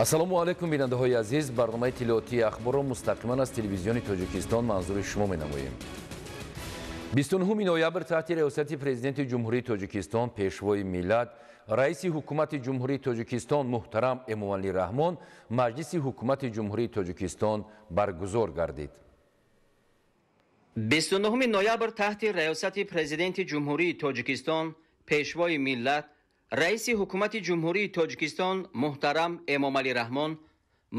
Ассалому алайкум, бинандаҳои азиз. Барномаи иттилоотии ахборро мустақиман аз телевизиони Тоҷикистон манзури шумо менамоем. 29 ноябр таҳти риёсати Президенти Ҷумҳурии Тоҷикистон, Пешвои миллат, Раиси Ҳукумати Ҷумҳурии Тоҷикистон муҳтарам Эмомалӣ Раҳмон Маҷлиси Ҳукумати Ҷумҳурии Тоҷикистон баргузор гардид. 29 ноябр таҳти риёсати Президенти Ҷумҳурии Тоҷикистон, Пешвои миллат, Раиси Ҳукумати Ҷумҳурии Тоҷикистон муҳтарам Эмомалӣ Раҳмон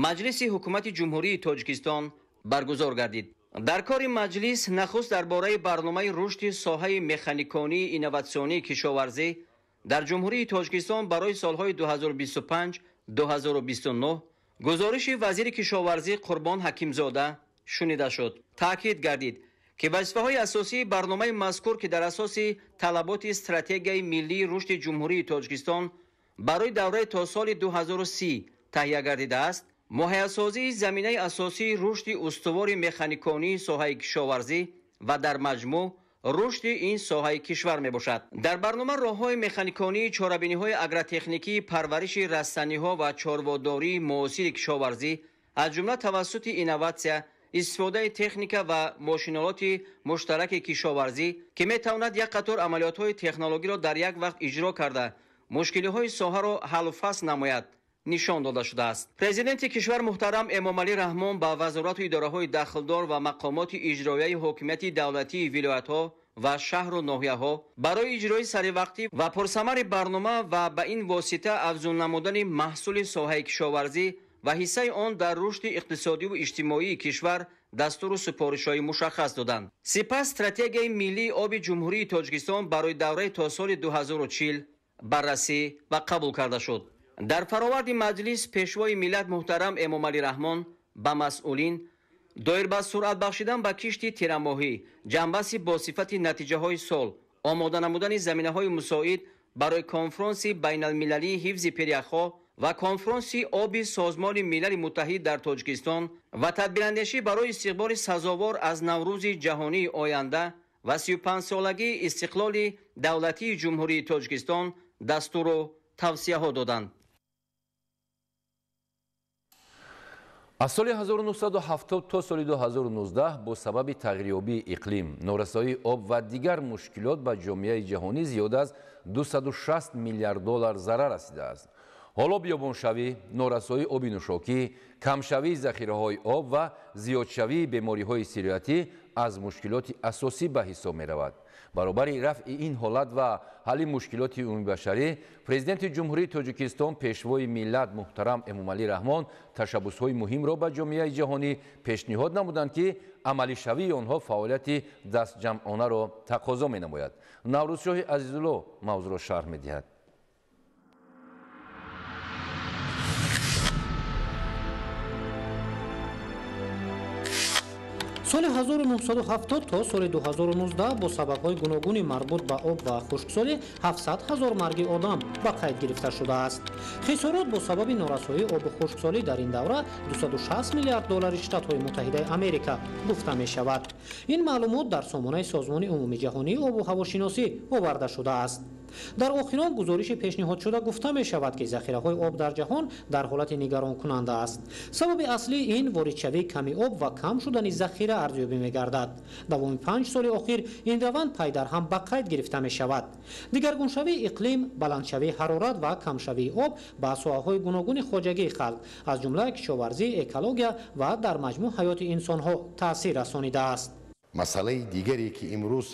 Маҷлиси Ҳукумати Ҷумҳурии Тоҷикистон баргузор гардид. Дар кори маҷлис нахуст дар бораи барномаи рушди соҳаи механиконии инноватсионии кишоварзӣ дар Ҷумҳурии Тоҷикистон барои солҳои 2025-2029 гузориши вазири кишоварзӣ Қурбон Ҳакимзода шунида шуд. Таъкид гардид, ки вазифаҳои асосии барномаи мазкур, ки дар асоси талаботи стратегияи миллии рушди Ҷумҳурии Тоҷикистон барои давраи то соли 2030 таҳия гардидааст, муҳайясозии заминаи асосии рушди устувори механиконии соҳаи кишоварзӣ ва дар маҷмӯъ рушди ин соҳаи кишвар мебошад. Дар барнома роҳҳои механиконии чорабиниҳои агротехникии парвариши растаниҳо ва чорводории муосири кишоварзӣ, аз ҷумла тавассути инноватсия, истифодаи техника ва мошинолоти муштараки кишоварзӣ, ки метавонад як қатор амалиётҳои технологиро дар як вақт иҷро карда, мушкилиҳои соҳаро ҳаллу фасл намояд, нишон дода шудааст. Президенти кишвар муҳтарам Эмомалӣ Раҳмон ба вазорату идораҳои дахлдор ва мақомоти иҷроияи ҳокимияти давлатии вилоятҳо ва шаҳру ноҳияҳо барои иҷрои саривақтӣ ва пурсамари барнома ва ба ин восита афзун намудани маҳсули соҳаи кишоварзӣ ва ҳиссаи он дар рушди иқтисодиву иҷтимоии кишвар дастуру супоришҳои мушаххас доданд. Сипас стратегияи миллии оби Ҷумҳурии Тоҷикистон барои давраи то соли 2040 баррасӣ ва қабул карда шуд. Дар фароварди маҷлис Пешвои миллат муҳтарам Эмомалӣ Раҳмон ба масъулин доир ба суръат бахшидан ба кишти тирамоҳӣ, ҷамъбасти бо сифати натиҷаҳои сол, омода намудани заминаҳои мусоид барои конфронси байналмилалии ҳифзи пиряхҳо ва конфронси оби Созмони Милали Муттаҳид дар Тоҷикистон ва тадбирандешӣ барои истиқболи сазовор аз Наврӯзи ҷаҳонии оянда ва 35-солагии истиқлоли давлатии Ҷумҳурии Тоҷикистон дастуру тавсияҳо доданд. Аз соли 1970 то соли 2019 бо сабаби тағйирёбии иқлим, норасоии об ва дигар мушкилот ба ҷомеаи ҷаҳонӣ зиёд аз 260 миллиард доллар зарар расидааст. Ҳоло биёбоншавӣ, норасоии оби нӯшокӣ, камшавии захираҳои об ва зиёдшавии бемориҳои сироятӣ аз мушкилоти асосӣ ба ҳисоб меравад. Баробари рафъи ин ҳолат ва ҳалли мушкилоти умумибашарӣ, Президенти Ҷумҳурии Тоҷикистон, Пешвои миллат муҳтарам Эмомалӣ Раҳмон ташаббусҳои муҳимро ба ҷомеаи ҷаҳонӣ пешниҳод намуданд, ки амалишавии онҳо фаъолияти дастҷамъонаро тақозо менамояд. Наврӯзшоҳи Азизулло мавзӯъро шарҳ медиҳад. Соли 1970 то соли 2019 бо сабабҳои гуногуни марбут ба об ва хушксолӣ 700 ҳазор марги одам ба қайд гирифта шудааст. Хисорот бо сабаби норасоии обу хушксолӣ дар ин давра 260 миллиард доллари Штатҳои Муттаҳидаи Америка гуфта мешавад. Ин маълумот дар сомонаи Созмони умумиҷаҳонии обу ҳавошиносӣ оварда шудааст. Дар охирон гузориши пешниҳодшуда гуфта мешавад, ки захираҳои об дар ҷаҳон дар ҳолати нигаронкунанда аст. Сабаби аслии ин воридшавии ками об ва кам шудани захира арзёбӣ мегардад. Давоми 5 соли охир ин раванд пайдарҳам ба қайд гирифта мешавад. Дигаргуншавии иқлим, баландшавии ҳарорат ва камшавии об ба соҳаҳои гуногуни хоҷагии халқ, аз ҷумла кишоварзӣ, экология ва дар маҷмӯъ ҳаёти инсонҳо таъсир расонидааст. Масъалаи дигаре, ки имрӯз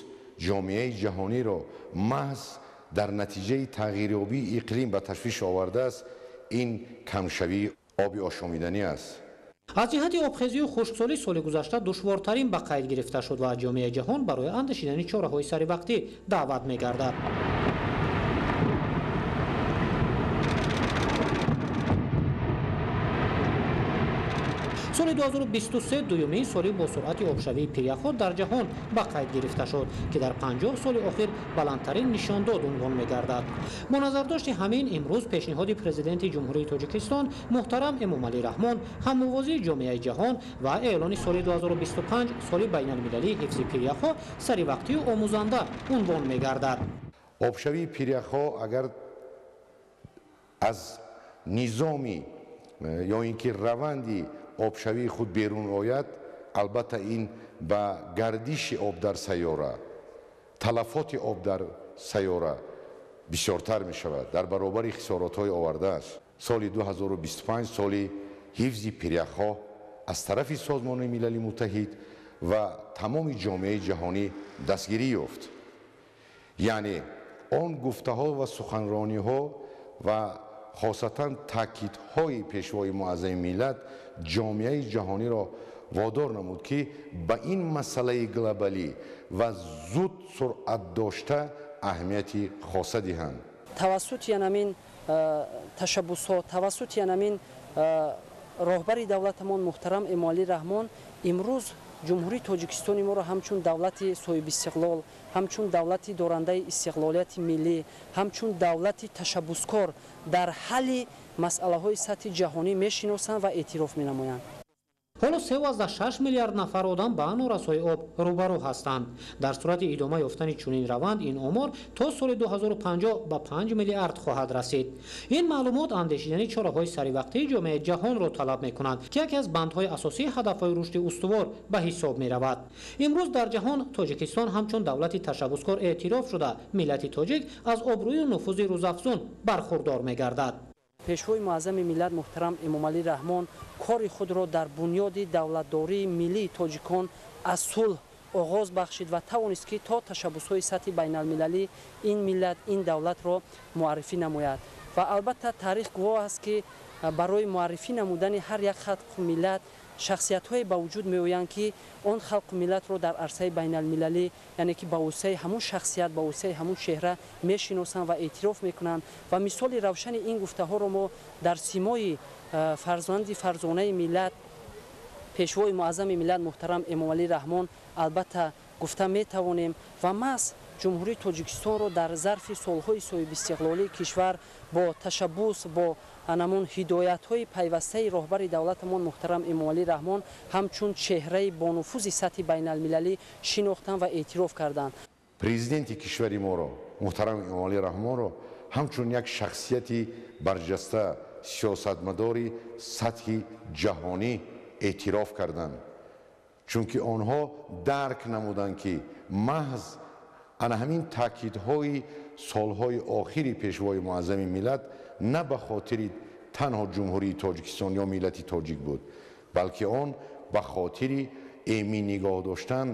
ҷомеаи ҷаҳониро маҳз дар натиҷаи тағйирёбии иқлим ба ташвиш овардааст, ин камшавии оби ошомиданӣ аст. Аз ҷиҳати обхезию хушксолӣ соли гузашта душвортарин ба қайд гирифта шуд ва ҷомеаи ҷаҳон барои андешидани чораҳои саривақтӣ даъват мегардад. Соли 2023 дуюмин соли бо суръати обшавии пиряхҳо дар ҷаҳон ба қайд гирифта шуд, ки дар 50 соли охир баландтарин нишондод унвон мегардад. Бо назардошти ҳамин имрӯз пешниҳоди Президенти Ҷумҳурии Тоҷикистон муҳтарам Эмомалӣ Раҳмон ҳаммувозии ҷомеаи ҷаҳон ва эълони соли 2025 соли байналмилалии ҳифзи пиряхҳо саривақтию омӯзанда унвон мегардад. Обшавии пиряхҳо агар аз низоми ё ин ки раванди обшавии худ берун ояд, албатта ин ба гардиши об дар сайёра, талафоти об дар сайёра бисёртар мешавад, дар баробари хисоротҳои овардааст. Соли 2025 соли ҳифзи пиряхҳо аз тарафи Созмони Милали Муттаҳид ва тамоми ҷомеаи ҷаҳонӣ дастгирӣ ёфт. Яъне он гуфтаҳо ва суханрониҳо ва хосатан таъкидҳои пешвои муаззами миллат ҷомеаи ҷаҳониро водор намуд, ки ба ин масъалаи глобалӣ ва зуд суръат дошта аҳамияти хоса диҳанд. Тавассути янамин ташаббусҳо, тавассути янамин роҳбари давлатамон муҳтарам Эмомалӣ Раҳмон имрӯз Ҷумҳурии Тоҷикистони моро ҳамчун давлати соҳибистиқлол, ҳамчун давлати дорандаи истиқлолияти миллӣ, ҳамчун давлати ташаббускор дар ҳалли масъалаҳои сатҳи ҷаҳонӣ мешиносанд ва эътироф менамоянд. Ҳоло 3,6 миллиард нафар одам ба норасоии об рӯбарӯ ҳастанд. Дар сурати идома ёфтани чунин раванд, ин омор то соли 2050 ба 5 миллиард хоҳад расид. Ин маълумот андешидани чораҳои саривақтии ҷомеаи ҷаҳонро талаб мекунад, ки яке аз бандҳои асосии ҳадафҳои рушди устувор ба ҳисоб меравад. Имрӯз дар ҷаҳон Тоҷикистон ҳамчун давлати ташаббускор эътироф шуда, миллати тоҷик аз обрӯю нуфузи рӯзафзун бархурдор мегардад. Пешвои муаззами миллат муҳтарам Эмомалӣ Раҳмон кори худро дар бунёди давлатдории миллии тоҷикон аз сулҳ оғоз бахшид ва тавонист, ки то ташаббусҳои сатҳи байналмилалӣ ин миллат, ин давлатро муаррифӣ намояд. Ва албатта таърих гувоҳ аст, ки барои муаррифӣ намудани ҳар як халқу миллат шахсиятҳое ба вуҷуд меоянд, ки он халқу миллатро дар арсаи байналмилалӣ, яъне ки ба воситаи ҳамун шахсият, ба воситаи ҳамун чеҳра мешиносанд ва эътироф мекунанд. Ва мисоли равшани ин гуфтаҳоро мо дар симои фарзанди фарзонаи миллат, пешвои муаззами миллат муҳтарам Эмомалӣ Раҳмон албатта гуфта метавонем. Ва маҳз Ҷумҳурии Тоҷикистонро дар зарфи солҳои соҳибистиқлолии кишвар бо ташаббус, бо анамун ҳидоятҳои пайвастаи роҳбари давлатамон муҳтарам Эмомалӣ Раҳмон ҳамчун чеҳраи бонуфузи сатҳи байналмилалӣ шинохтанд ва эътироф карданд. Президенти кишвари моро муҳтарам Эмомалӣ Раҳмонро ҳамчун як шахсияти барҷаста, сиёсатмадори сатҳи ҷаҳонӣ эътироф карданд, чунки онҳо дарк намуданд, ки маҳз ана ҳамин таъкидҳои солҳои охири пешвои муаззами миллат на ба хотири танҳо Ҷумҳурии Тоҷикистон ё миллати тоҷик буд, балки он ба хотири эмин нигоҳ доштан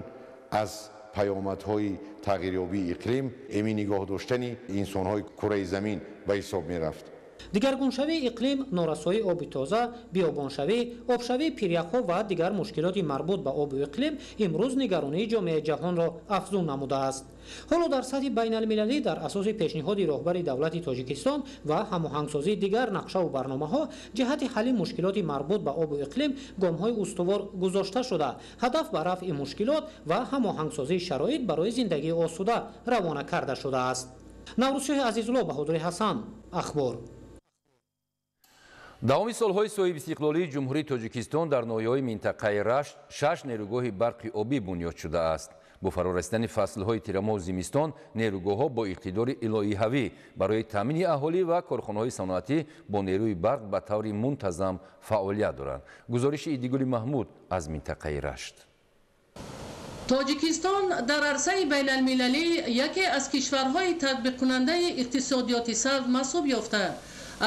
аз паёмадҳои тағйирёбии иқлим, эмин нигоҳ доштани инсонҳои кураи замин ба ҳисоб мерафт. Дигаргуншавии иқлим, норасоии оби тоза, биёбоншавӣ, обшавии пиряхҳо ва дигар мушкилоти марбут ба обу иқлим имрӯз нигаронии ҷомеаи ҷаҳонро афзун намудааст. Ҳоло дар сатҳи байналмилалӣ дар асоси пешниҳоди роҳбари давлати Тоҷикистон ва ҳамоҳангсозии дигар нақшаву барномаҳо ҷиҳати ҳалли мушкилоти марбут ба обу иқлим гомҳои устувор гузошта шуда, ҳадаф ба рафъи мушкилот ва ҳамоҳангсозии шароит барои зиндагии осуда равона карда шудааст. Наврӯзшоҳи Азизулло, Баҳодури Ҳасан, Ахбор. Давоми солҳои соҳибистиқлолии Ҷумҳурии Тоҷикистон дар ноҳияҳои минтақаи Рашт 6 нерӯгоҳи барқи обӣ бунёд шудааст. Бо фарорасидани фаслҳои тирамоҳу зимистон нерӯгоҳҳо бо иқтидори лоиҳавӣ барои таъмини аҳолӣ ва корхонаҳои саноатӣ бо нерӯи барқ ба таври мунтазам фаъолият доранд. Гузориши Идигули Маҳмуд аз минтақаи Рашт. Тоҷикистон дар арсаи байналмилалӣ яке аз кишварҳои татбиқкунандаи иқтисодиёти сабз маҳсуб ёфта,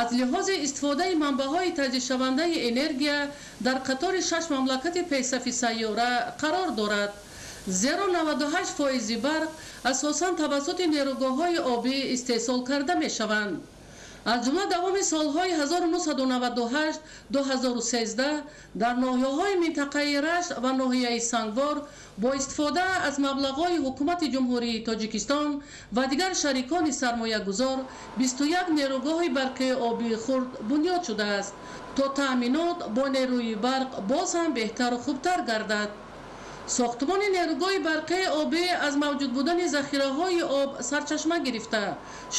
аз лиҳози истифодаи манбаъҳои таҷдидшавандаи энергия дар қатори 6 мамлакати пешсафи сайёра қарор дорад. Зеро 98% барқ асосан тавассути нерӯгоҳҳои обӣ истеҳсол карда мешаванд. Аз ҷумла давоми солҳои 1998-2013 дар ноҳияҳои минтақаи Рашт ва ноҳияи Сангвор бо истифода аз маблағҳои ҳукумати Ҷумҳурии Тоҷикистон ва дигар шарикони сармоягузор 21 нерӯгоҳи барқи обии хурд бунёд шудааст, то таъминот бо нерӯи барқ боз ҳам беҳтару хубтар гардад. Сохтмони нерӯгоҳи барқии обӣ аз мавҷуд будани захираҳои об сарчашма гирифта,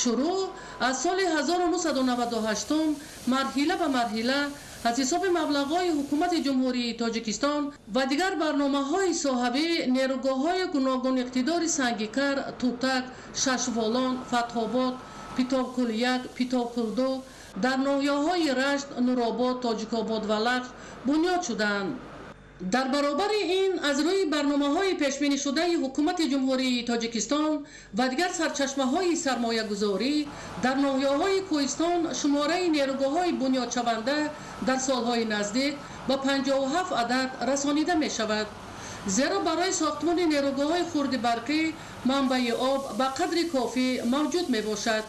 шурӯъ аз соли 1998 марҳила ба марҳила аз ҳисоби маблағҳои ҳукумати Ҷумҳурии Тоҷикистон ва дигар барномаҳои соҳавӣ нерӯгоҳҳои гуногуниқтидори Сангикар, Тутак, Шашволон, Фатҳобод, Питовкул 1, Питовкул 2 дар ноҳияҳои Рашт, Нуробод, Тоҷикобод ва Лахш бунёд шуданд. Дар баробари ин аз рӯи барномаҳои пешбинишудаи Ҳукумати Ҷумҳурии Тоҷикистон ва дигар сарчашмаҳои сармоягузорӣ дар ноҳияҳои кӯҳистон шумораи нерӯгоҳҳои бунёдшаванда дар солҳои наздик ба 57 адад расонида мешавад. Зеро барои сохтмони нерӯгоҳҳои хурди барқӣ манбаи об ба қадри кофӣ мавҷуд мебошад.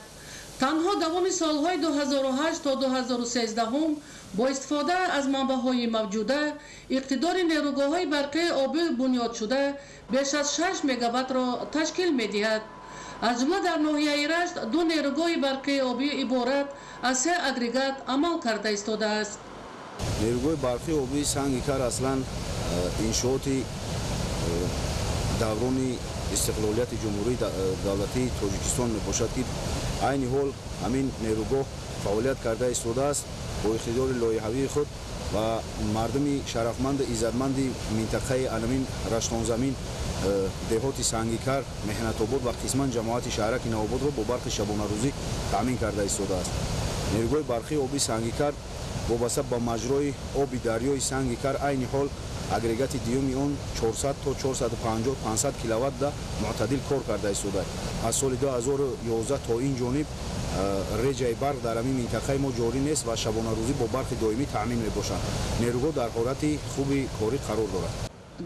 Танҳо давоми солҳои 2008 то 2013 бо истифода аз манбаъҳои мавҷуда иқтидори нерӯгоҳҳои барқии обӣ бунёдшуда беш аз 6 мегаваттро ташкил медиҳад. Аз ҷумла дар ноҳияи Рашт ду нерӯгоҳи барқии обӣ иборат аз 3 агрегат амал карда истодааст. Нерӯгоҳи барқии обии Сангикар аслан иншооти даврони истиқлолияти Ҷумҳурии давлатии Тоҷикистон мебошад, ки айни ҳол ҳамин нерӯгоҳ фаъолият карда истодааст бо иқтидори лоиҳавии худ ва мардуми шарафманду иззатманди минтақаи анамин Раштонзамин, деҳоти Сангикар, Меҳнатобод ва қисман ҷамоати шаҳраки Навободро бо барқи шабонарӯзӣ таъмин карда истодааст. Нерӯгоҳи барқии обии Сангикар вобаста ба маҷрои оби дарёи Сангикар айни ҳол агрегати дуюми он 400 то 450-500 киловатт мӯътадил кор карда истодааст. Аз соли 2011 то ин ҷониб реҷаи барқ дар ҳамин минтақаи мо ҷорӣ нест ва шабонарӯзӣ бо барқи доимӣ таъмин мебошанд. Нерӯгоҳ дар ҳолати хуби корӣ қарор дорад.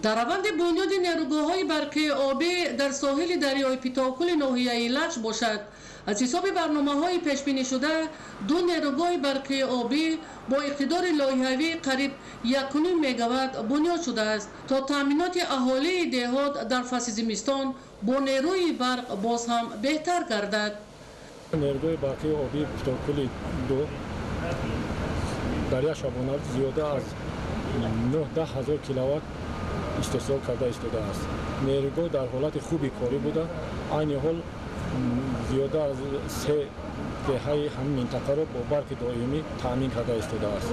Дар раванди бунёди нерӯгоҳҳои барқии обӣ дар соҳили дарёи Питовкули ноҳияи Лахш бошад, аз ҳисоби барномаҳои пешбинишуда ду нерӯгоҳи барқии обӣ бо иқтидори лоиҳавӣ қариб 1,5 мегаватт бунёд шудааст, то таъминоти аҳолии деҳот дар фасли зимистон бо нерӯи барқ боз ҳам беҳтар гардад. Нерӯгоҳи барқии обии Питовкули 2 дар як шабонарӯз зиёда аз 9-10 ҳазор киловатт истеҳсол карда истодааст. Нерӯгоҳ дар ҳолати хуби корӣ буда, айни ҳол зиёда аз 3 деҳаи ҳамин минтақаро бо барқи доимӣ таъмин карда истодааст.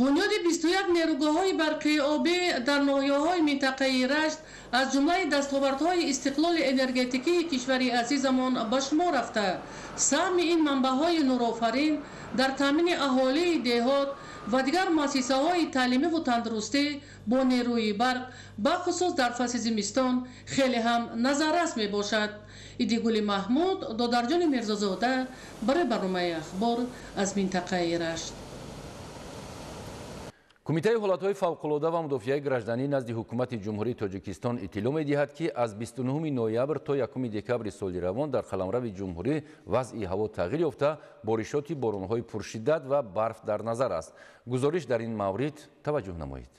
Бунёди 21 нерӯгоҳҳои барқии обӣ дар ноҳияҳои минтақаи Рашт аз ҷумлаи дастовардҳои истиқлоли энергетикии кишвари азизамон ба шумор рафта, саҳми ин манбаъҳои нурофарин дар таъмини аҳолии деҳот ва дигар муассисаҳои таълимиву тандурустӣ бо нерӯи барқ бахусус дар фасли зимистон хеле ҳам назаррас мебошад. Идигули Маҳмуд, Додарҷони Мирзозода барои барномаи Ахбор аз минтақаи Рашт. Кумитаи ҳолатҳои фавқулода ва мудофиаи гражданӣ назди Ҳукумати Ҷумҳурии Тоҷикистон иттилоъ медиҳад, ки аз 29 ноябр то 1 декабри соли равон дар қаламрави ҷумҳурӣ вазъи ҳаво тағйир ёфта, боришоти боронҳои пуршиддат ва барф дар назар аст. Гузориш дар ин маврид таваҷҷӯҳ намоед.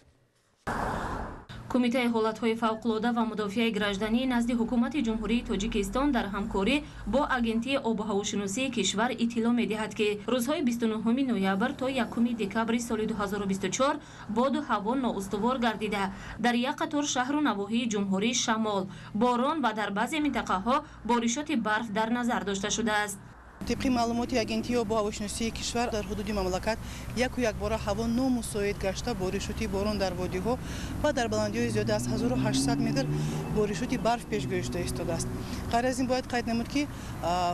Кумитаи ҳолатҳои фавқулода ва мудофиаи гражданӣ назди Ҳукумати Ҷумҳурии Тоҷикистон дар ҳамкорӣ бо Агентии обуҳавошиносии кишвар иттилоъ медиҳад, ки рӯзҳои 29 ноябр то 1 декабри соли 2024 боду ҳаво ноустувор гардида, дар як қатор шаҳру навоҳии ҷумҳурӣ шамол, борон ва дар баъзе минтақаҳо боришоти барф дар назар дошта шудааст. Тибқи маълумоти Агентии обуҳавошиносии кишвар дар ҳудуди мамлакат яку якбора ҳаво номусоид гашта, боришоти борон дар водиҳо ва дар баландиҳои зиёда аз 1800 метр боришоти барф пешгӯӣ шуда истодааст. Ғайр аз ин бояд қайд намуд, ки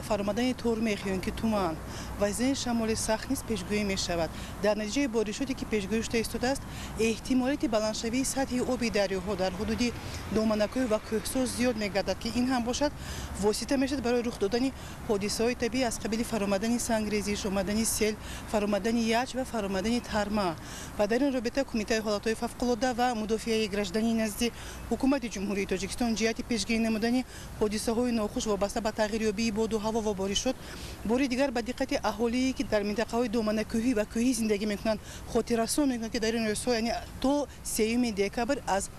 фаромадани тормех ё ин ки туман ва зани шамоли сахт низ пешгӯӣ мешавад. Дар натиҷаи боришоте ки пешгӯӣ шуда истодааст, эҳтимолияти баландшавии сатҳи оби дарёҳо дар ҳудуди доманакӯҳ ва кӯҳсор зиёд мегардад, ки ин ҳам бошад восита мешавад барои рух додани ҳодисаҳои табиӣ аз қабили фаромадани сангрезиш, омадани сел, фаромадани яч ва фаромадани тарма. Ва дар ин робита Кумитаи ҳолатҳои фавқулода ва мудофиаи гражданӣ назди Ҳукумати Ҷумҳурии Тоҷикистон ҷиҳати пешгирӣ намудани ҳодисаҳои нохуш вобаста ба тағйирёбии боду ҳаво ва боришот бори дигар ба диққати аҳолие, ки дар минтақаҳои доманакӯҳӣ ва кӯҳӣ зиндагӣ мекунанд, хотиррасон мекунанд, ки дар ин рӯзҳо, яъне то 3 декабр, аз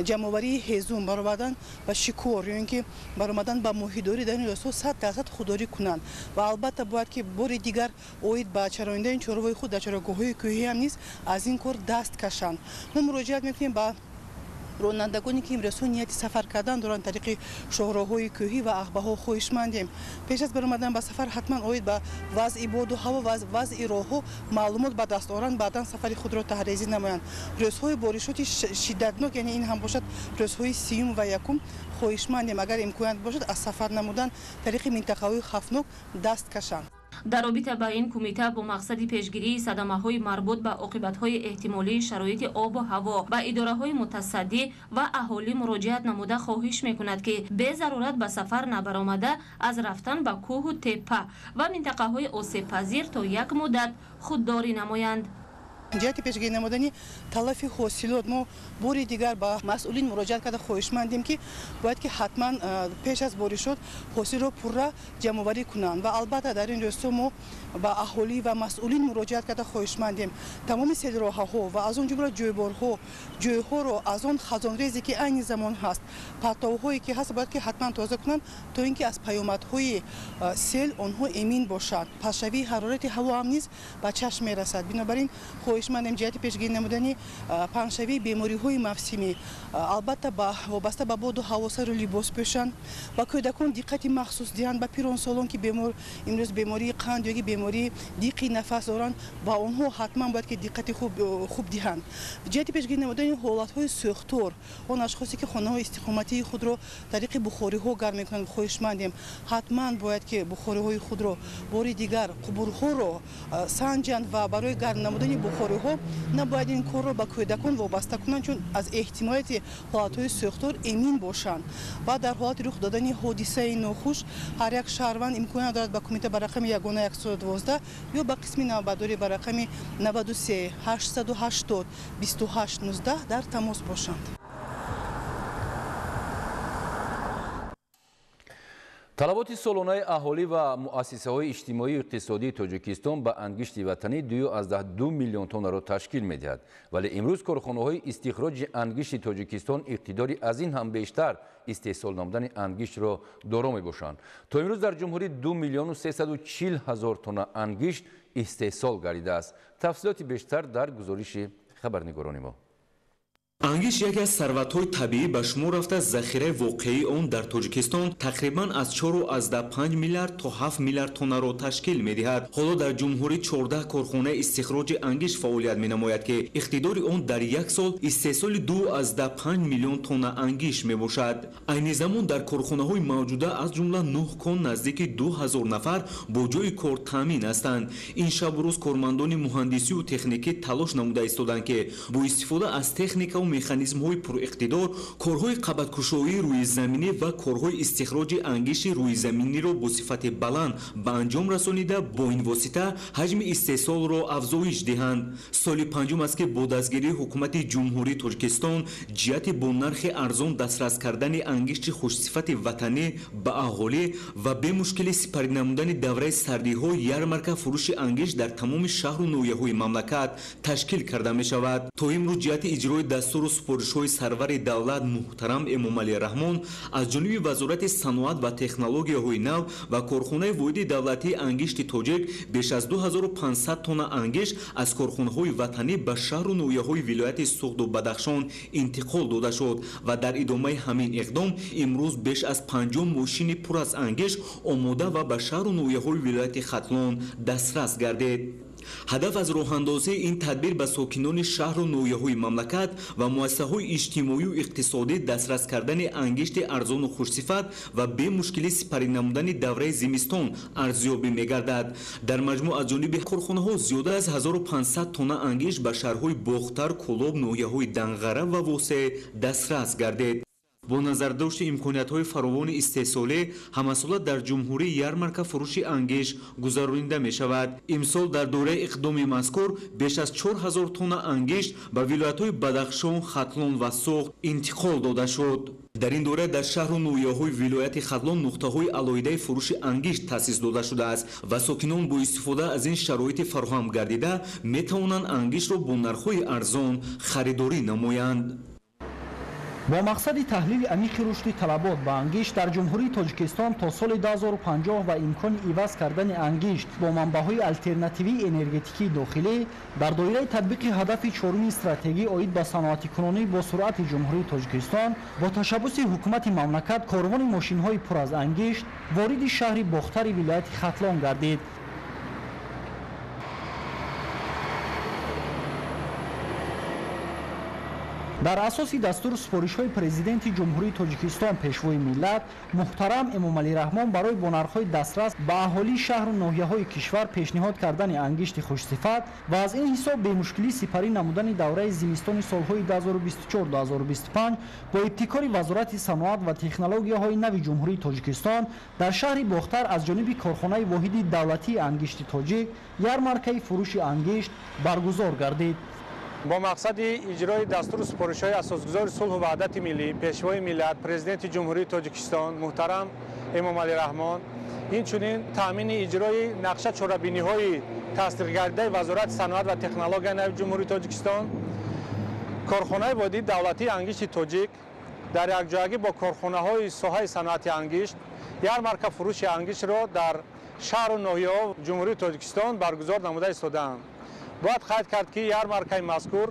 ҷамъоварии ҳезум, баромадан ба шикор ё ин ки баромадан ба моҳидорӣ дар ин рӯзҳо 100% худдорӣ кунанд. Ва албатта бояд ки бори дигар оид ба чарондани чорвои худ дар чарогоҳҳои кӯҳӣ ҳам низ аз ин кор даст кашанд. Мо муроҷиат мекунем ба Ронандагоне ки имрӯзҳо нияти сафар кардан доранд тариқи шоҳроҳҳои кӯҳӣ ва ағбаҳо, хоҳишмандем пеш аз баромадан ба сафар ҳатман оид ба вазъи боду ҳаво ва вазъи роҳҳо маълумот ба даст оранд, баъдан сафари худро таҳрезӣ намоянд. Рӯзҳои боришоти шиддатнок, яъне ин ҳам бошад рӯзҳои 30 ва 1, хоҳишмандем агар имконият бошад аз сафар намудан тариқи минтақаҳои хавфнок даст кашанд. Дар робита ба ин кумита бо мақсади пешгирии садамаҳои марбут ба оқибатҳои эҳтимолии шароити обу ҳаво ба идораҳои мутасаддӣ ва аҳолӣ муроҷиат намуда хоҳиш мекунад, ки безарурат ба сафар набаромада аз рафтан ба кӯҳу теппа ва минтақаҳои осебпазир то як муддат худдорӣ намоянд. Ҷиҳати пешгирӣ намудани талафи ҳосилот мо бори дигар ба масъулин муроҷиат карда хоҳишмандем, ки бояд ки ҳатман пеш аз боришот ҳосилро пурра ҷамъоварӣ кунанд ва албатта дар ин рӯзҳо мо ба аҳолӣ ва масъулин муроҷиат карда хоҳишмандем тамоми селроҳаҳо ва аз он ҷумла ҷӯйборҳо, ҷойҳоро аз он хазонрезе ки айни замон ҳаст, партовҳое ки ҳаст, бояд ки ҳатман тоза кунанд, то ин ки аз паёмадҳои сел онҳо эмин бошанд. Пастшавии ҳарорати ҳаво ҳам низ ба чашм мерасад. Бинобар ин хоҳишмандем ҷиҳати пешгирӣ намудани паҳншавии бемориҳои мавсимӣ албатта вобаста ба боду ҳаво сару либос пӯшанд, ба кӯдакон диққати махсус диҳанд, ба пиронсолон ки имрӯз бемории қанд ё ки бемории диққи нафас доранд, ба онҳо ҳатман бояд ки диққати хуб диҳанд. Ҷиҳати пешгирӣ намудани ҳолатҳои сӯхтор, он ашхосе ки хонаҳои истиқоматии худро тариқи бухориҳо гарм мекунанд, хоҳишмандем ҳатман бояд ки бухориҳои худро бори дигар қубурҳоро санҷанд ва барои гарм намудани бухориҳо набояд ин корро ба кӯдакон вобаста кунанд, чун аз эҳтимолияти ҳолатҳои сӯхтор эмин бошанд. Ва дар ҳолати рух додани ҳодисаи нохуш ҳар як шаҳрванд имконият дорад ба кумита ба рақами ягона 112 ё ба қисми навбатдорӣ ба рақами 93 880 28 19 дар тамос бошанд. Талаботи солонаи аҳолӣ ва муассисаҳои иҷтимоию иқтисодии Тоҷикистон ба ангишти ватанӣ 2,2 миллион тоннаро ташкил медиҳад. Вале имрӯз корхонаҳои истихроҷи ангишти Тоҷикистон иқтидори аз ин ҳам бештар истеҳсол намудани ангиштро доро мебошанд. То имрӯз дар ҷумҳурӣ 2 340 000 тонна ангишт истеҳсол гардидааст. Тафсилоти бештар дар гузориши хабарнигорони мо. Ангишт яке аз сарватҳои табиӣ ба шумор рафта, захираи воқеии он дар Тоҷикистон тақрибан аз 4,5 миллиард то 7 миллиард тоннаро ташкил медиҳад. Ҳоло дар ҷумҳурӣ 14 корхонаи истихроҷи ангишт фаъолият менамояд, ки иқтидори он дар як сол истеҳсоли 2,5 миллион тонна ангишт мебошад. Айни замон дар корхонаҳои мавҷуда аз ҷумла 9 кон наздики 2000 нафар бо ҷойи кор таъмин ҳастанд. Ин шабу рӯз кормандони муҳандисию техникӣ талош намуда истоданд, ки бо истифода аз техникаву механизмҳои пуриқтидор корҳои қабаткушоии рӯизаминӣ ва корҳои истихроҷи ангишти рӯизаминиро бо сифати баланд ба анҷом расонида, бо ин восита ҳаҷми истеҳсолро афзоиш диҳанд. Соли панҷум аст, ки бо дастгирии ҳукумати Ҷумҳурии Тоҷикистон ҷиҳати бо нархи арзон дастрас кардани ангишти хушсифати ватанӣ ба аҳолӣ ва бемушкили сипарӣ намудани давраи сардиҳо ярмарка фурӯши ангишт дар тамоми шаҳру ноҳияҳои мамлакат ташкил карда мешавад. То имрӯз ҷиҳати иҷрои дастуру супоришҳои сарвари давлат муҳтарам Эмомалӣ Раҳмон аз ҷониби Вазорати саноат ва технологияҳои нав ва корхонаи воҳиди давлатии ангишти тоҷик беш аз 2500 тонна ангишт аз корхонаҳои ватанӣ ба шаҳру ноҳияҳои вилояти Суғду Бадахшон интиқол дода шуд ва дар идомаи ҳамин иқдом имрӯз беш аз 50 мошини пур аз ангишт омода ва ба шаҳру ноҳияҳои вилояти Хатлон дастрас гардид. Ҳадаф аз роҳандозии ин тадбир ба сокинони шаҳру ноҳияҳои мамлакат ва муассисаҳои иҷтимоию иқтисодӣ дастрас кардани ангишти арзону хушсифат ва бемушкилӣ сипарӣ намудани давраи зимистон арзёбӣ мегардад. Дар маҷмӯъ аз ҷониби корхонаҳо зиёда аз 1500 тонна ангишт ба шаҳрҳои Бохтар, Кӯлоб, ноҳияҳои Данғара ва Восеъ дастрас гардид. Бо назардошти имкониятҳои фаровони истеҳсолӣ ҳамасола дар ҷумҳурӣ ярмарка фурӯши ангишт гузаронида мешавад. Имсол дар доираи иқдоми мазкур беш аз 4000 тонна ангишт ба вилоятҳои Бадахшон, Хатлон ва Суғд интиқол дода шуд. Дар ин дора дар шаҳру ноҳияҳои вилояти Хатлон нуқтаҳои алоҳидаи фурӯши ангишт таъсис дода шудааст ва сокинон бо истифода аз ин шароити фароҳам гардида метавонанд ангиштро бо нархҳои арзон харидорӣ намоянд. Бо мақсади таҳлили амиқи рушди талабот ба ангишт дар Ҷумҳурии Тоҷикистон то соли 2050 ва имкони иваз кардани ангишт бо манбаъҳои алтернативии энергетикии дохилӣ дар доираи татбиқи ҳадафи чоруми стратегӣ оид ба саноатикунонӣ бо суръати Ҷумҳурии Тоҷикистон бо ташаббуси ҳукумати мамлакат корвони мошинҳои пур аз ангишт вориди шаҳри Бохтари вилояти Хатлон гардид. Дар асоси дастуру супоришҳои Президенти Ҷумҳурии Тоҷикистон Пешвои миллат муҳтарам Эмомалӣ Раҳмон барои бо нархҳои дастрас ба аҳолии шаҳру ноҳияҳои кишвар пешниҳод кардани ангишти хушсифат ва аз ин ҳисоб бемушкилӣ сипарӣ намудани давраи зимистони солҳои 2024-2025 бо ибтикори Вазорати саноат ва технологияҳои нави Ҷумҳурии Тоҷикистон дар шаҳри Бохтар аз ҷониби корхонаи воҳиди давлатии ангишти тоҷик ярмаркаи фурӯши ангишт баргузор гардид. Бо мақсади иҷрои дастуру супоришҳои асосгузори сулҳу ваҳдати миллӣ, Пешвои миллат, Президенти Ҷумҳурии Тоҷикистон муҳтарам Эмомалӣ Раҳмон, инчунин таъмини иҷрои нақша чорабиниҳои тасдиқгардидаи Вазорати саноат ва технологияи нави Ҷумҳурии Тоҷикистон, корхонаи воҳиди давлатии ангишти тоҷик дар якҷоягӣ бо корхонаҳои соҳаи саноати ангишт ярмарка фурӯши ангиштро дар шаҳру ноҳияҳо Ҷумҳурии Тоҷикистон баргузор намуда истодаанд. Бояд қайд кард, ки ярмаркаи мазкур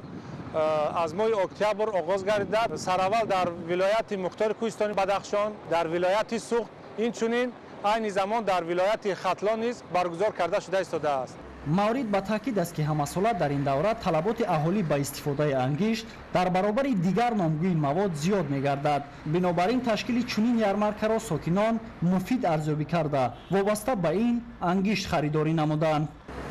аз моҳи октябр оғоз гардида, сараввал дар вилояти Мухтори Кӯҳистони Бадахшон, дар вилояти Суғд, инчунин айни замон дар вилояти Хатлон низ баргузор карда шуда истодааст. Маврид ба таъкид аст, ки ҳамасола дар ин давра талаботи аҳолӣ ба истифодаи ангишт дар баробари дигар номгӯи мавод зиёд мегардад. Бинобар ин ташкили чунин ярмаркаро сокинон муфид арзёбӣ карда, вобаста ба ин ангишт харидорӣ намуданд.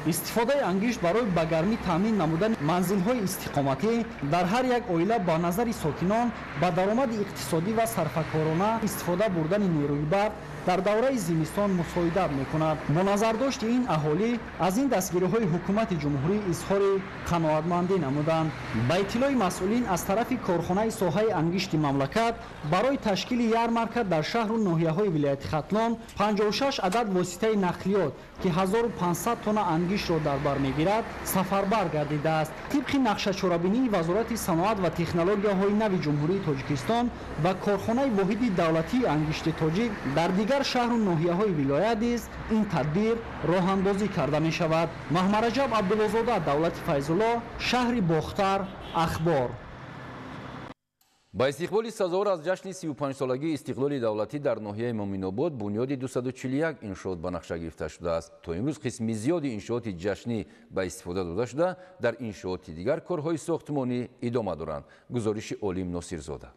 Истифодаи ангишт барои ба гармӣ таъмин намудани манзилҳои истиқоматӣ дар ҳар як оила ба назари сокинон ба даромади иқтисодӣ ва сарфакорона истифода бурдани нерӯи барқ дар давраи зимистон мусоидат мекунад. Бо назардошти ин аҳолӣ аз ин дастгириҳои ҳукумати ҷумҳурӣ изҳори қаноатмандӣ намуданд. Ба иттилои масъулин аз тарафи корхонаи соҳаи ангишти мамлакат барои ташкили ярмарка дар шаҳру ноҳияҳои вилояти Хатлон 56 адад воситаи нақлиёт, ки 1500 тонна ангиштро дар бар мегирад, сафарбар гардидааст. Тибқи нақшачорабинии Вазорати саноат ва технологияҳои нави Ҷумҳурии Тоҷикистон ва корхонаи воҳиди давлатии ангишти тоҷик дар дигар шаҳру ноҳияҳои вилоят низ ин тадбир роҳандозӣ карда мешавад. Маҳмараҷаб Абдуллозода, Давлати Файзулло, шаҳри Бохтар, Ахбор. Ба истиқболи сазовор аз ҷашни 35-солагии истиқлоли давлатӣ дар ноҳияи Муминобод бунёди 241 иншоот ба нақша гирифта шудааст. То имрӯз қисми зиёди иншооти ҷашнӣ ба истифода дода шуда, дар иншооти дигар корҳои сохтмонӣ идома доранд. Гузориши Олим Носирзода.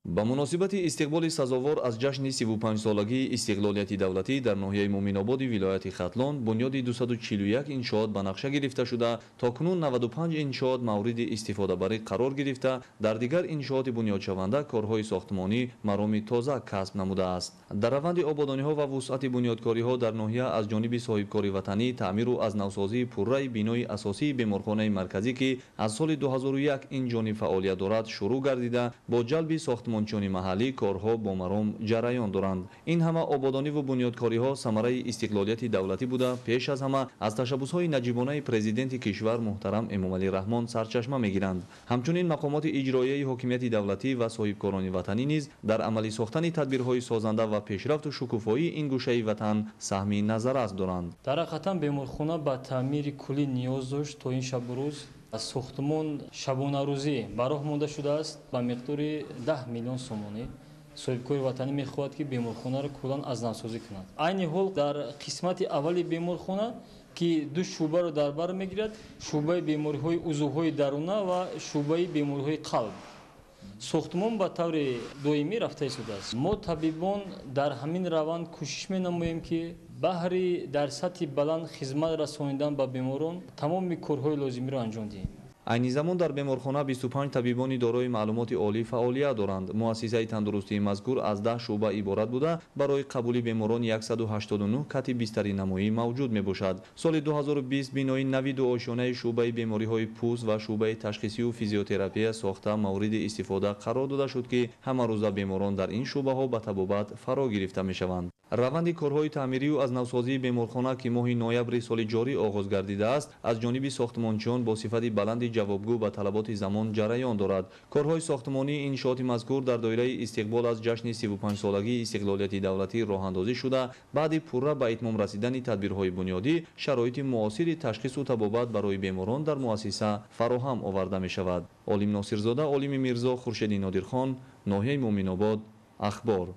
Ба муносибати истиқболи сазовор аз ҷашни 35-солагии истиқлолияти давлатӣ дар ноҳияи Муминободи вилояти Хатлон бунёди 241 иншоот ба нақша гирифта шуда, то кунун 95 иншоот мавриди истифодабарӣ қарор гирифта, дар дигар иншооти бунёдшаванда корҳои сохтмонӣ мароми тоза касб намудааст. Дар раванди ободониҳо ва вусъати бунёдкориҳо дар ноҳия аз ҷониби соҳибкори ватанӣ таъмиру аз навсозии пурраи бинои асосии беморхонаи марказӣ, ки аз соли 2001 ин ҷониб фаъолият дорад, шурӯъ гардида, бо ҷалби сохтмончиёни маҳаллӣ корҳо бо маром ҷараён доранд. Ин ҳама ободониву бунёдкориҳо самараи истиқлолияти давлатӣ буда, пеш аз ҳама аз ташаббусҳои наҷибонаи президенти кишвар муҳтарам Эмомалӣ Раҳмон сарчашма мегиранд. Ҳамчунин мақомоти иҷроияи ҳокимияти давлатӣ ва соҳибкорони ватанӣ низ дар амалӣ сохтани тадбирҳои созанда ва пешрафту шукуфоии ин гӯшаи ватан саҳми назаррас доранд. Дар ҳақиқатан беморхона ба таъмири куллӣ ниёз дошт. То ин шабу рӯз сохтмон шабонарӯзӣ ба роҳ монда шудааст ба миқдори 10 миллион сомонӣ. Соҳибкори ватанӣ мехоҳад, ки беморхонаро куллан аз навсозӣ кунад. Айни ҳол дар қисмати аввали беморхона, ки ду шӯъбаро дар бар мегирад, шӯъбаи бемориҳои узвҳои даруна ва шӯъбаи бемориҳои қалб, сохтмон ба таври доимӣ рафта истодааст. Мо табибон дар ҳамин раванд кӯшиш менамоем, ки баҳри дар сатҳи баланд хизмат расонидан ба беморон тамоми корҳои лозимиро анҷом диҳем. Айни замон дар беморхона 25 табибони дорои маълумоти олӣ фаъолият доранд. Муассисаи тандурустии мазкур аз 10 шӯъба иборат буда, барои қабули беморон 189 кати бистари намоӣ мавҷуд мебошад. Соли 2020 бинои нави дуошёнаи шӯъбаи бемориҳои пӯст ва шӯъбаи ташхисию физиотерапия сохта мавриди истифода қарор дода шуд, ки ҳамарӯза беморон дар ин шӯъбаҳо ба табобат фаро гирифта мешаванд. Раванди корҳои таъмирию аз навсозии беморхона, ки моҳи ноябри соли ҷорӣ оғоз гардидааст, аз ҷониби сохтмончиён бо сифати баланди стандартҳои ҷавобгӯ ба талаботи замон ҷараён дорад. Корҳои сохтмонии иншооти мазкур дар доираи истиқбол аз ҷашни 35-солагии истиқлолияти давлатӣ роҳандозӣ шуда, баъди пурра ба итмом расидани тадбирҳои бунёдӣ шароити муосири ташхису табобат барои беморон дар муассиса фароҳам оварда мешавад. Олим Носирзода, Олими Мирзо, Хуршеди Нодирхон, ноҳияи Муъминобод, Ахбор.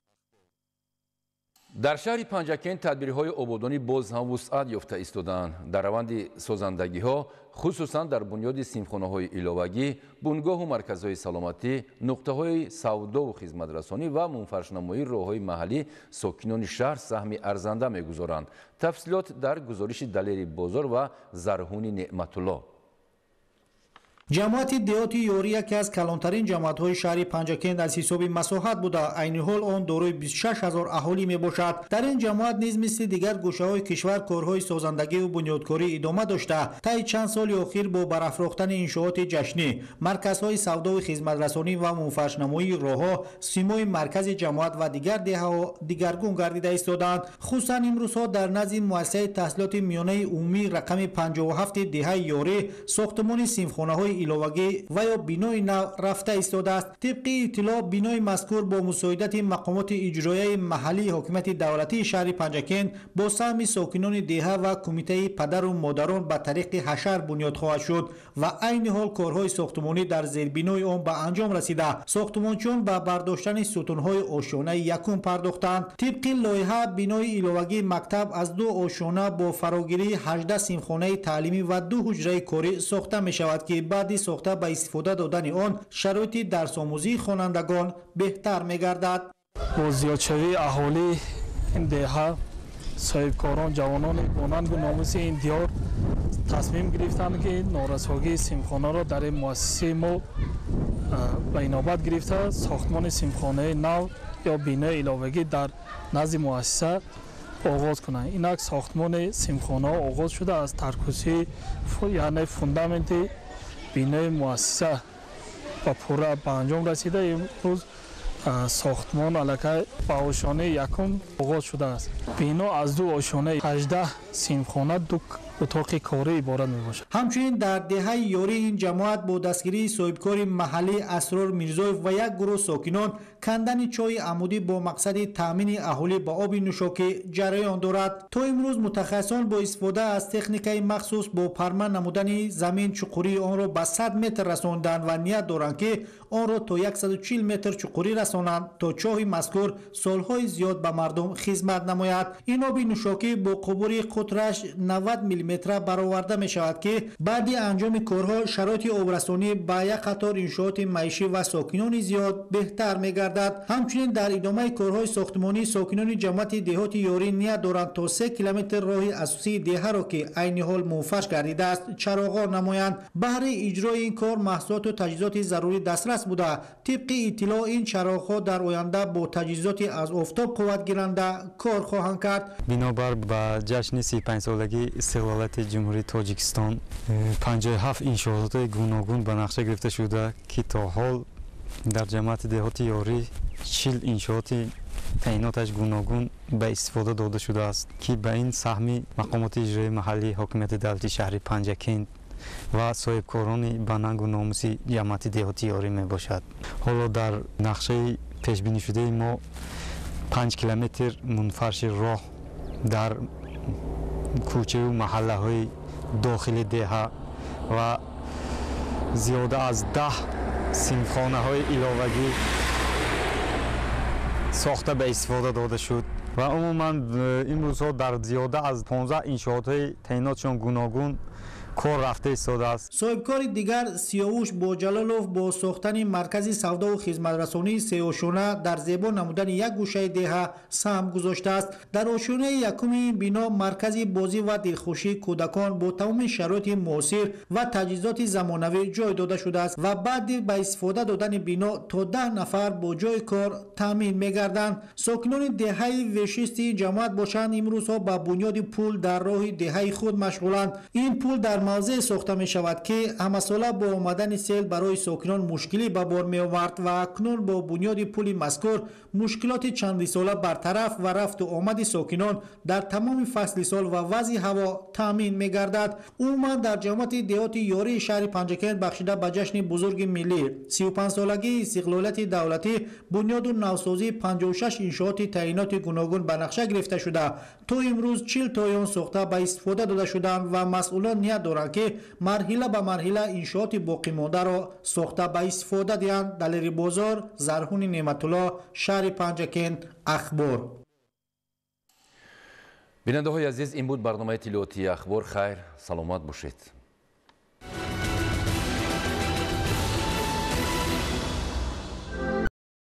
Дар шаҳри Панҷакент тадбирҳои ободонӣ боз ҳам вусъат ёфта истодаанд. Дар раванди созандагиҳо, хусусан дар бунёди синфхонаҳои иловагӣ, бунгоҳу марказҳои саломатӣ, нуқтаҳои савдову хизматрасонӣ ва мунфаршнамоии роҳҳои маҳаллӣ сокинони шаҳр саҳми арзанда мегузоранд. Тафсилот дар гузориши Далери Бозор ва Зарҳуни Неъматулло. Ҷамоати деҳоти Ёрӣ яке аз калонтарин ҷамоатҳои шаҳри Панҷакент аз ҳисоби масоҳат буда, айни ҳол он дорои 26 ҳазор аҳолӣ мебошад. Дар ин ҷамоат низ мисли дигар гӯшаҳои кишвар корҳои созандагиву бунёдкорӣ идома дошта, таи чанд соли охир бо барафрохтани иншооти ҷашнӣ, марказҳои савдову хизматрасонӣ ва мунфаршнамоии роҳҳо симои маркази ҷамоат ва дигар деҳаҳо дигаргун гардида истодаанд. Хусусан имрӯзҳо дар назди муассисаи таҳсилоти миёнаи умумии рақами 57 деҳаи Ёрӣ сохтмони синфхонаҳои иловагӣ ва ё бинои нав рафта истодааст. Тибқи иттилоъ, бинои мазкур бо мусоидати мақомоти иҷроияи маҳаллии ҳокимияти давлатии шаҳри Панҷакент бо саҳми сокинони деҳа ва кумитаи падару модарон ба тариқи ҳашар бунёд хоҳад шуд ва айни ҳол корҳои сохтмонӣ дар зербинои он ба анҷом расида, сохтмончиён ба бардоштани сутунҳои ошёнаи якум пардохтанд. Тибқи лоиҳа, бинои иловагии мактаб аз ду ошёна бо фарогирии 18 синфхонаи таълимӣ ва ду ҳуҷраи корӣ сохта мешавад, ки баъди сохта ба истифода додани он шароити дарсомӯзии хонандагон беҳтар мегардад. Бо зиёдшавии аҳолии ин деҳа, соҳибкорон, ҷавонони бонангу номуси ин диёр тасмим гирифтанд, ки норасогии синфхонаро дар ин муассисаи мо ба инобат гирифта, сохтмони синфхонаи нав ё бинои иловагӣ дар назди муассиса оғоз кунанд. Инак сохтмони синфхонаҳо оғоз шуда, аз таркусӣ, яъне фундаменти бинои муассиса ба пурра ба анҷом расида, имрӯз сохтмон аллакай ба ошёнаи якум оғоз шудааст. Бино аз ду ошёнаи 18 синфхона, ду утоқи корӣ иборат мебошад. Ҳамчунин дар деҳаи Ёрӣ ин ҷамоат бо дастгирии соҳибкори маҳаллӣ Асрор Мирзоев ва як гурӯҳ сокинон кандани чоҳи амудӣ бо мақсади таъмини аҳолӣ ба оби нӯшокӣ ҷараён дорад. То имрӯз мутахассисон бо истифода аз техникаи махсус бо парма намудани замин чуқурии онро ба 100 метр расонданд ва ният доранд, ки онро то 140 метр чуқурӣ расонанд, то чоҳи мазкур солҳои зиёд ба мардум хизмат намояд. Ин оби нӯшокӣ бо қубури қутраш 90 миллиметра бароварда мешавад, ки баъди анҷоми корҳо шароити обрасонӣ ба як қатор иншооти маишӣ ва сокинони зиёд беҳтар мегардад. Ҳамчунин дар идомаи корҳои сохтмонӣ сокинони ҷамоати деҳоти Ёрӣ ният доранд то 3 километр роҳи асосии деҳаро, ки айни ҳол мунфарш гардидааст, чароғон намоянд. Баҳри иҷрои ин кор маҳсулоту таҷҳизоти зарурӣ дастрас буда, тибқи иттилоъ ин чароғҳо дар оянда бо таҷҳизоти аз офтоб қувватгиранда кор хоҳанд кард. Бинобар ба ҷашни 35-солагии истиқлолияти Ҷумҳурии Тоҷикистон 57 иншоотҳои гуногун ба нақша гирифта шуда, ки то ҳол дар ҷамоати деҳоти Ёрӣ 40 иншооти таъиноташ гуногун ба истифода дода шудааст, ки ба ин саҳми мақомоти иҷроии маҳаллии ҳокимияти давлатии шаҳри Панҷакент ва соҳибкорони банангу номуси ҷамоати деҳоти Ёрӣ мебошад. Ҳоло дар нақшаи пешбинишудаи мо 5 километр мунфарши роҳ дар кӯчаю маҳаллаҳои дохили деҳа ва зиёда аз 10 синфхонаҳои иловагӣ сохта ба истифода дода шуд ва умуман имрӯзҳо дар зиёда аз 15 иншоотҳои таъинотшон гуногун кор рафта истодааст. Соҳибкори дигар Сиёвуш Боҷалолов бо сохтани маркази савдову хизматрасонии сеошёна дар зебо намудани як гӯшаи деҳа саҳм гузоштааст. Дар ошёнаи якуми ин бино маркази бозӣ ва дилхушии кӯдакон бо тамоми шароити муосир ва таҷҳизоти замонавӣ ҷой дода шудааст ва баъди ба истифода додани бино то 10 нафар бо ҷойи кор таъмин мегарданд. Сокинони деҳаи вешисти ин ҷамоат бошанд, имрӯзҳо ба бунёди пул дар роҳи деҳаи худ машғуланд. Ин пул дар мавзеъ сохта мешавад, ки ҳамасола бо омадани сел барои сокинон мушкилӣ ба бор меовард ва акнун бо бунёди пули мазкур мушкилоти чандисола бартараф ва рафту омади сокинон дар тамоми фасли сол ва вазъи ҳаво таъмин мегардад. Умуман, дар ҷамоати деҳоти Ёрии шаҳри Панҷакент бахшида ба ҷашни бузурги миллӣ, 35-солагии истиқлолияти давлатӣ, бунёду навсозии 56 иншооти таъиноти гуногун ба нақша гирифта шуда, то имрӯз 40 тои он сохта ба истифода дода шуданд ва масъулон ният доранд, ки марҳила ба марҳила иншооти боқимондаро сохта ба истифода диҳанд. Далери Бозор, Зарҳуни Неъматулло, шаҳри Панҷакент, Ахбор. Бинандаҳои азиз, ин буд барномаи иттилоотии Ахбор. Хайр, саломат бошед.